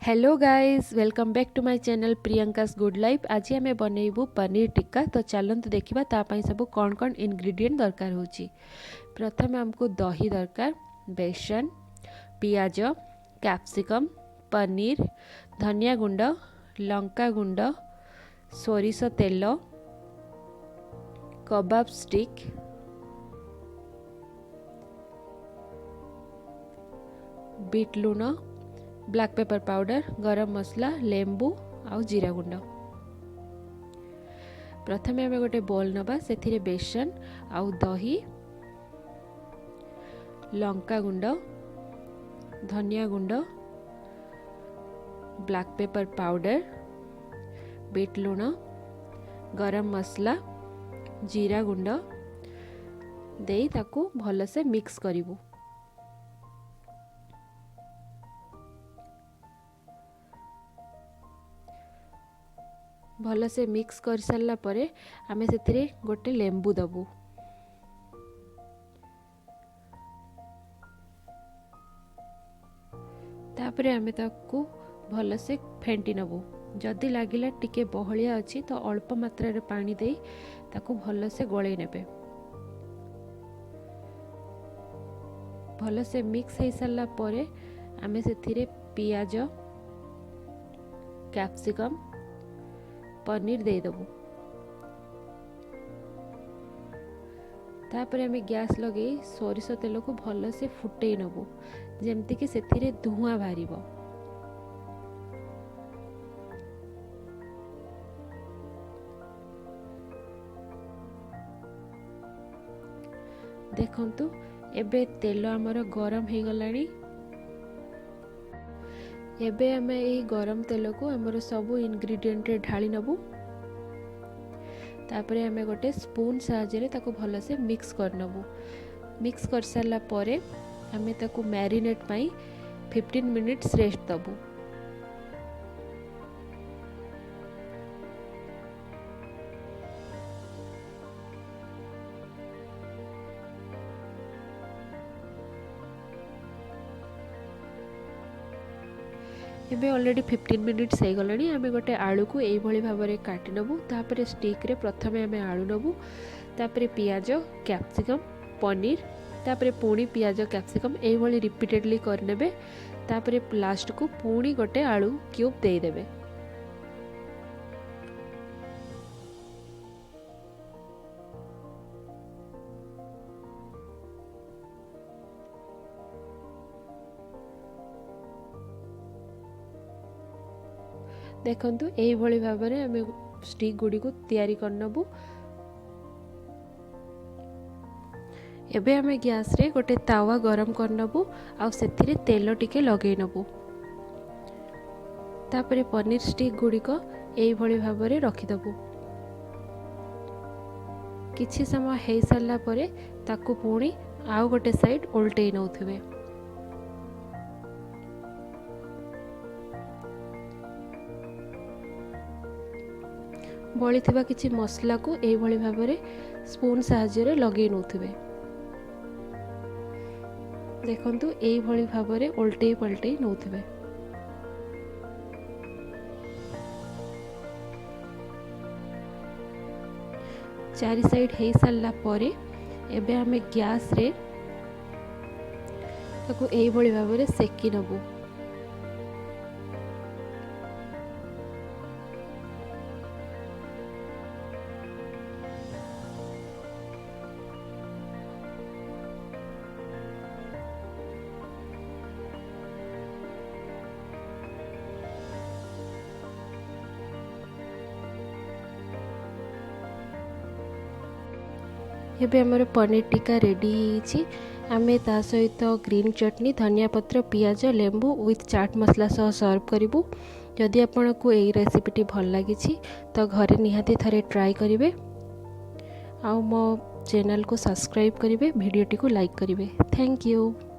Hello guys, welcome back to my channel Priyanka's good life. ଆଜି ଆମେ ବନେଇବୁ ପନିର ଟିକ୍କା। ତ ଚାଲନ୍ତୁ ଦେଖିବା ତା ପାଇଁ ସବୁ କ'ଣ କ'ଣ ଇନଗ୍ରିଡ଼ିଏଣ୍ଟ ଦରକାର ହେଉଛି। ପ୍ରଥମେ ଆମକୁ ଦହି ଦରକାର, ବେସନ, ପିଆଜ, କ୍ୟାପ୍ସିକମ୍, ପନିର, ଧନିଆ ଗୁଣ୍ଡ, ଲଙ୍କା ଗୁଣ୍ଡ, ସୋରିଷ ତେଲ, କବାବ ଷ୍ଟିକ୍, ବିଟ୍ ଲୁଣ, ବ୍ଲାକ୍ ପେପର୍ ପାଉଡ଼ର, ଗରମ ମସଲା, ଲେମ୍ବୁ ଆଉ ଜିରା ଗୁଣ୍ଡ। ପ୍ରଥମେ ଆମେ ଗୋଟେ ବୋଲ୍ ନେବା, ସେଥିରେ ବେସନ ଆଉ ଦହି, ଲଙ୍କା ଗୁଣ୍ଡ, ଧନିଆ ଗୁଣ୍ଡ, ବ୍ଲାକ୍ ପେପର୍ ପାଉଡ଼ର, ବିଟ୍ ଲୁଣ, ଗରମ ମସଲା, ଜିରା ଗୁଣ୍ଡ ଦେଇ ତାକୁ ଭଲସେ ମିକ୍ସ କରିବୁ। ଭଲସେ ମିକ୍ସ କରିସାରିଲା ପରେ ଆମେ ସେଥିରେ ଗୋଟେ ଲେମ୍ବୁ ଦେବୁ। ତାପରେ ଆମେ ତାକୁ ଭଲସେ ଫେଣ୍ଟି ନେବୁ। ଯଦି ଲାଗିଲା ଟିକେ ବହଳିଆ ଅଛି, ତ ଅଳ୍ପ ମାତ୍ରାରେ ପାଣି ଦେଇ ତାକୁ ଭଲସେ ଗୋଳେଇ ନେବେ। ଭଲସେ ମିକ୍ସ ହେଇସାରିଲା ପରେ ଆମେ ସେଥିରେ ପିଆଜ, କ୍ୟାପ୍ସିକମ୍, ପନିର ଦେଇଦେବୁ। ତାପରେ ଆମେ ଗ୍ୟାସ୍ ଲଗେଇ ସୋରିଷ ତେଲକୁ ଭଲସେ ଫୁଟେଇ ନେବୁ, ଯେମିତିକି ସେଥିରେ ଧୂଆଁ ବାହାରିବ। ଦେଖନ୍ତୁ, ଏବେ ତେଲ ଆମର ଗରମ ହେଇଗଲାଣି। ଏବେ ଆମେ ଏଇ ଗରମ ତେଲକୁ ଆମର ସବୁ ଇନଗ୍ରିଡ଼ିଏଣ୍ଟରେ ଢାଳି ନେବୁ। ତାପରେ ଆମେ ଗୋଟେ ସ୍ପୁନ୍ ସାହାଯ୍ୟରେ ତାକୁ ଭଲସେ ମିକ୍ସ କରିନେବୁ। ମିକ୍ସ କରିସାରିଲା ପରେ ଆମେ ତାକୁ ମ୍ୟାରିନେଟ୍ ପାଇଁ 15 ମିନିଟ୍ସ ରେଷ୍ଟ ଦେବୁ। ଏବେ ଅଲରେଡ଼ି 15 ମିନିଟ୍ସ ହେଇଗଲାଣି। ଆମେ ଗୋଟେ ଆଳୁକୁ ଏଇଭଳି ଭାବରେ କାଟି ନେବୁ। ତାପରେ ଷ୍ଟିକ୍ରେ ପ୍ରଥମେ ଆମେ ଆଳୁ ନେବୁ, ତାପରେ ପିଆଜ, କ୍ୟାପ୍ସିକମ୍, ପନିର, ତାପରେ ପୁଣି ପିଆଜ, କ୍ୟାପ୍ସିକମ୍, ଏଇଭଳି ରିପିଟେଡ଼ଲି କରିନେବେ। ତାପରେ ଲାଷ୍ଟକୁ ପୁଣି ଗୋଟେ ଆଳୁ କ୍ୟୁବ୍ ଦେଇଦେବେ। ଦେଖନ୍ତୁ, ଏଇଭଳି ଭାବରେ ଆମେ ଷ୍ଟିକ୍ ଗୁଡ଼ିକୁ ତିଆରି କରିନେବୁ। ଏବେ ଆମେ ଗ୍ୟାସ୍ରେ ଗୋଟେ ତାୱା ଗରମ କରିନେବୁ ଆଉ ସେଥିରେ ତେଲ ଟିକେ ଲଗେଇ ନେବୁ। ତାପରେ ପନିର ଷ୍ଟିକ୍ ଗୁଡ଼ିକ ଏଇଭଳି ଭାବରେ ରଖିଦେବୁ। କିଛି ସମୟ ହେଇସାରିଲା ପରେ ତାକୁ ପୁଣି ଆଉ ଗୋଟେ ସାଇଡ଼୍ ଓଲଟେଇ ନେଉଥିବେ। ବଳିଥିବା କିଛି ମସଲାକୁ ଏଇଭଳି ଭାବରେ ସ୍ପୁନ୍ ସାହାଯ୍ୟରେ ଲଗେଇ ନେଉଥିବେ। ଦେଖନ୍ତୁ, ଏଇଭଳି ଭାବରେ ଓଲଟେଇ ପଲଟେଇ ନେଉଥିବେ। ଚାରି ସାଇଡ଼୍ ହେଇସାରିଲା ପରେ ଏବେ ଆମେ ଗ୍ୟାସ୍ରେ ତାକୁ ଏଇଭଳି ଭାବରେ ସେକି ନେବୁ। ଏବେ ଆମର ପନିର ଟିକ୍କା ରେଡ଼ି ହେଇଯାଇଛି। ଆମେ ତା ସହିତ ଗ୍ରୀନ୍ ଚଟନି, ଧନିଆ ପତ୍ର, ପିଆଜ, ଲେମ୍ବୁ ୱିଥ୍ ଚାଟ୍ ମସଲା ସହ ସର୍ଭ କରିବୁ। ଯଦି ଆପଣଙ୍କୁ ଏଇ ରେସିପିଟି ଭଲ ଲାଗିଛି, ତ ଘରେ ନିହାତି ଥରେ ଟ୍ରାଏ କରିବେ ଆଉ ମୋ ଚ୍ୟାନେଲକୁ ସବସ୍କ୍ରାଇବ୍ କରିବେ, ଭିଡ଼ିଓଟିକୁ ଲାଇକ୍ କରିବେ। Thank you.